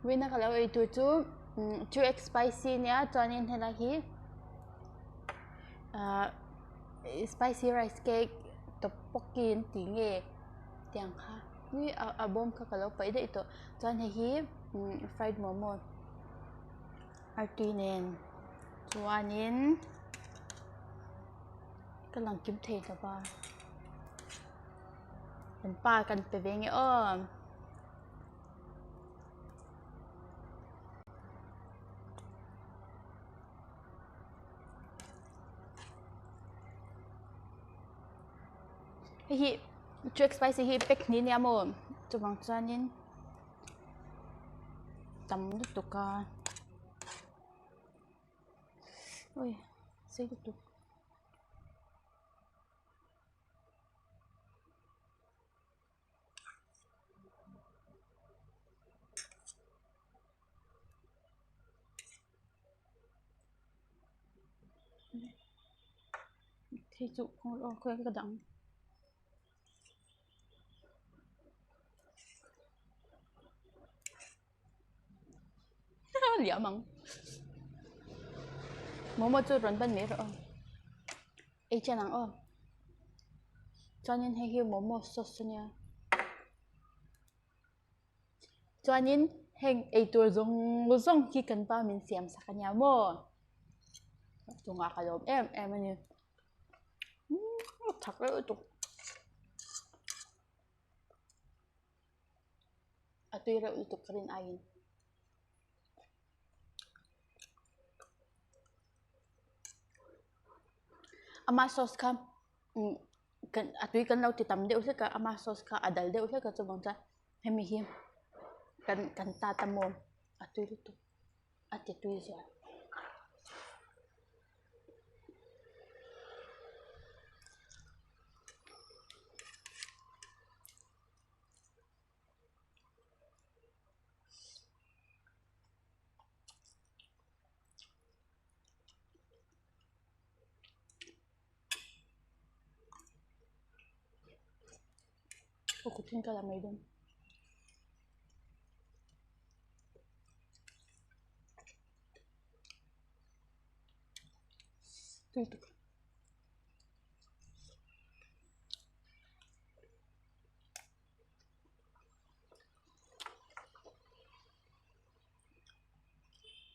Vawiina ka lo ei tur chu 2x spicy ania chuanin helai hi ahh spicy rice cake tteokbokki an tih nge tiang kha a bawm kha ka lo paih daih tawh chuan hei hi fried momo artui nen chuanin ka lang kim thei lo va kan pa kan pe ve nge aw. Hei hi two x spicy hi pack hnih ania maw chuvang chuanin tam lutuk a ui sei lutuk. Hei chu aw khawi ka dang liam ang momo chu rawn ban mai rawh aw ei chian ang aw chuanin hei hi momo sauce ania chuanin heng eitur zawng zawng hi kan pa min siam sak ania maw chungah ka lawm em em a ni umm thak reuh lutuk a tui reuh lutuk ka rin aiin. Ama sauce kha umm kan a tui kan lo ti tam deuh hlek a ama sauce kha a dal deuh hlek a chuvang chuan hemi hi kan kan tat a maw a tui lutuk a ti tui zual. Ka kut in ka la mai dawn. Tui tuk.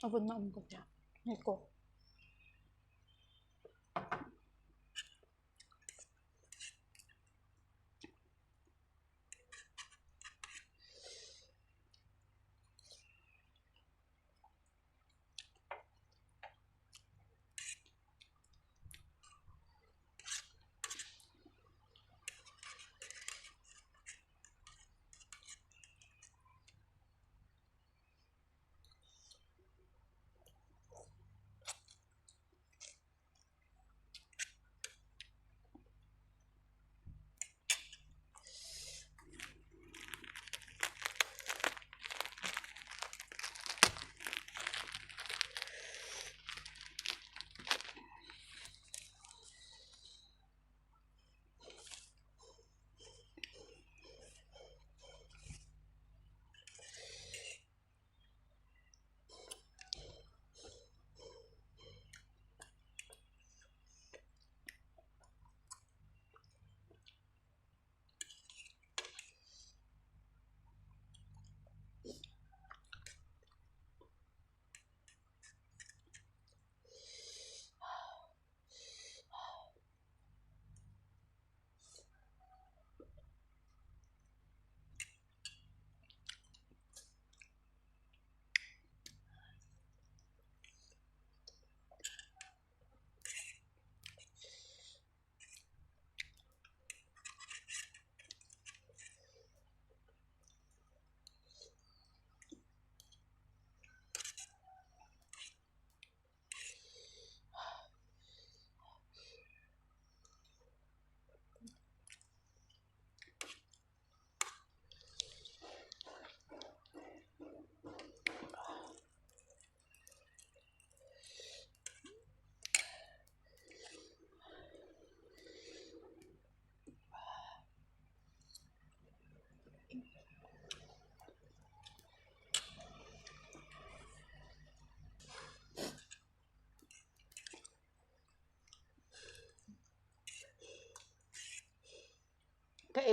A vun na awm bawk nia hei kawk.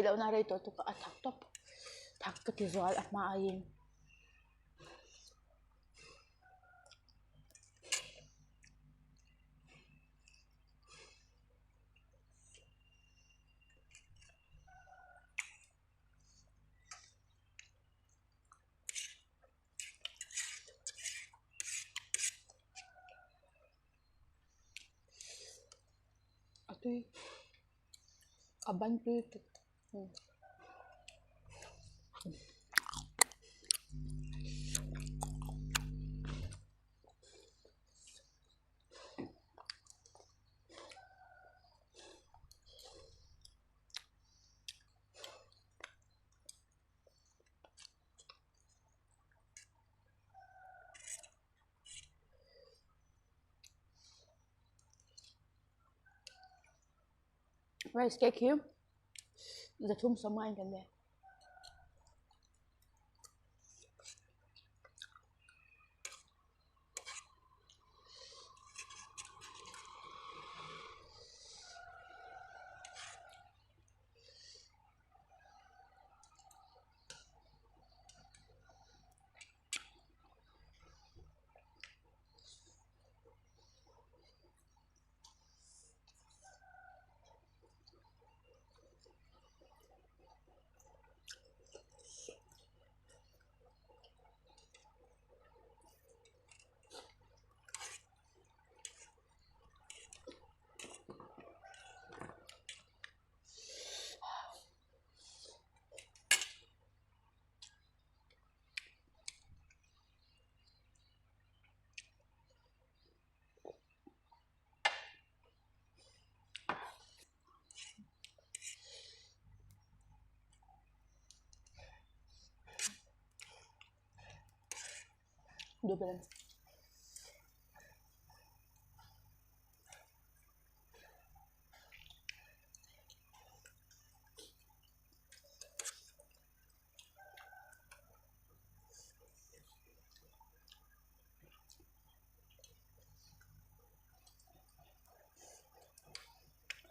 lohna rei tawh tuk a, a thak tawp thak ka ti zual a hma aiin. A tui a ban tui tuk. Rice cake hi zathum sawma in kan nei. Duh ber an ni.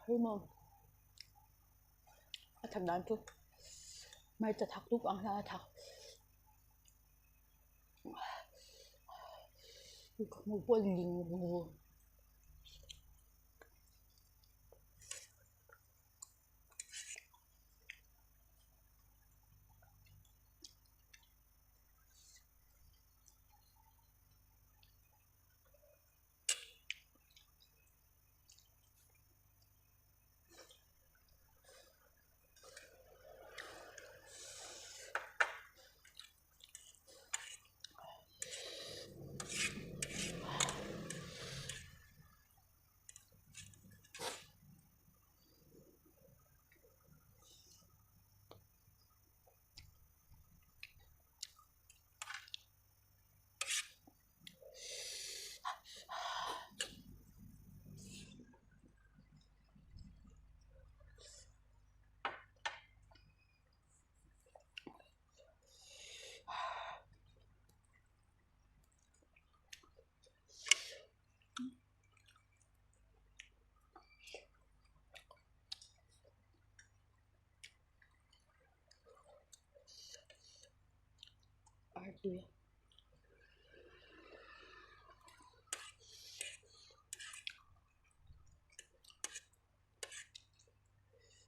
Hei maw a thak dan chu hmarcha thak tuk ang hian a thak ka hmuh pawh a ling Artui.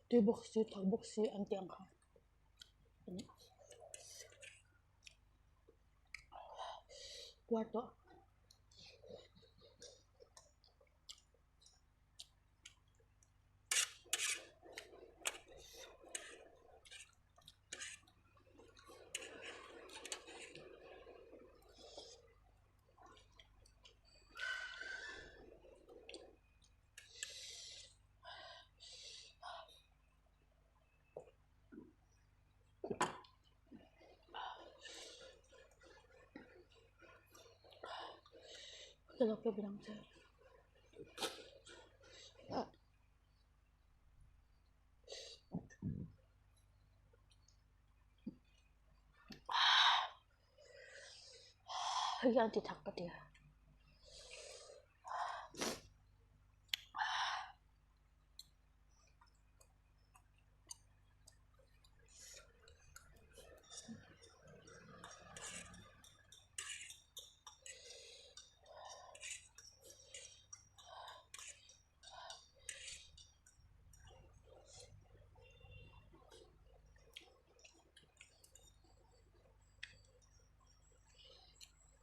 Tui bawk si thak bawk si an tih ang kha. Puar tawh. Hei hian ti thak ka ti a.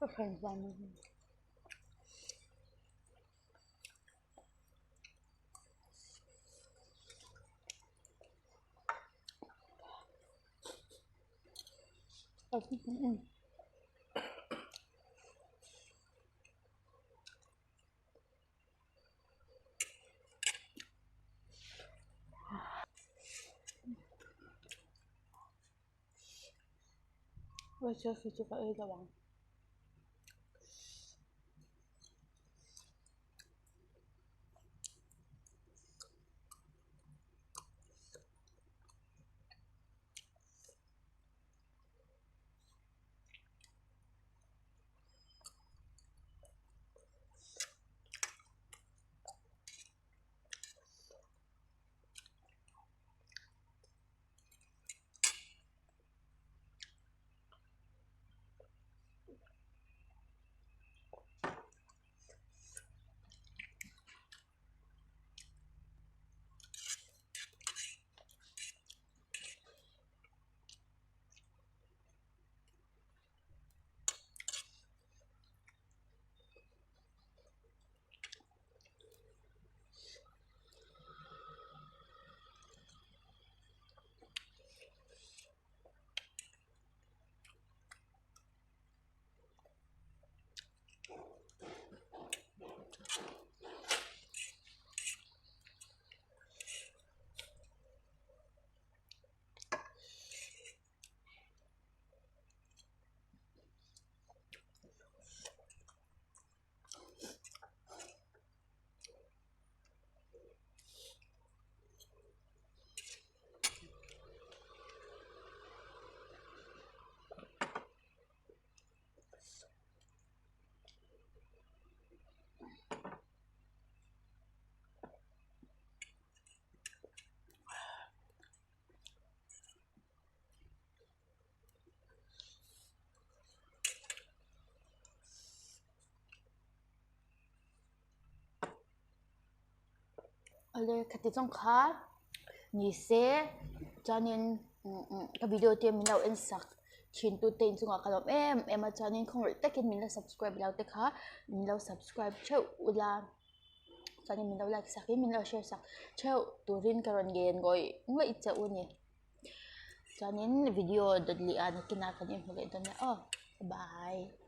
Ka hran hlan Selfie chu ka ei lo ang. Awle khati zawng kha ni se chuanin ka video te min lo en sak thin tu te inchungah ka lawm em em a chuanin khawngaih takin min la subscribe lo te kha min lo subscribe theuh ula chuanin min lo like sak in min lo share sak theuh turin ka rawn ngen ngawih ngawih che u a ni. Chuanin video dawt leh ah nakinah kan inhmu leh dawn nia aw bye.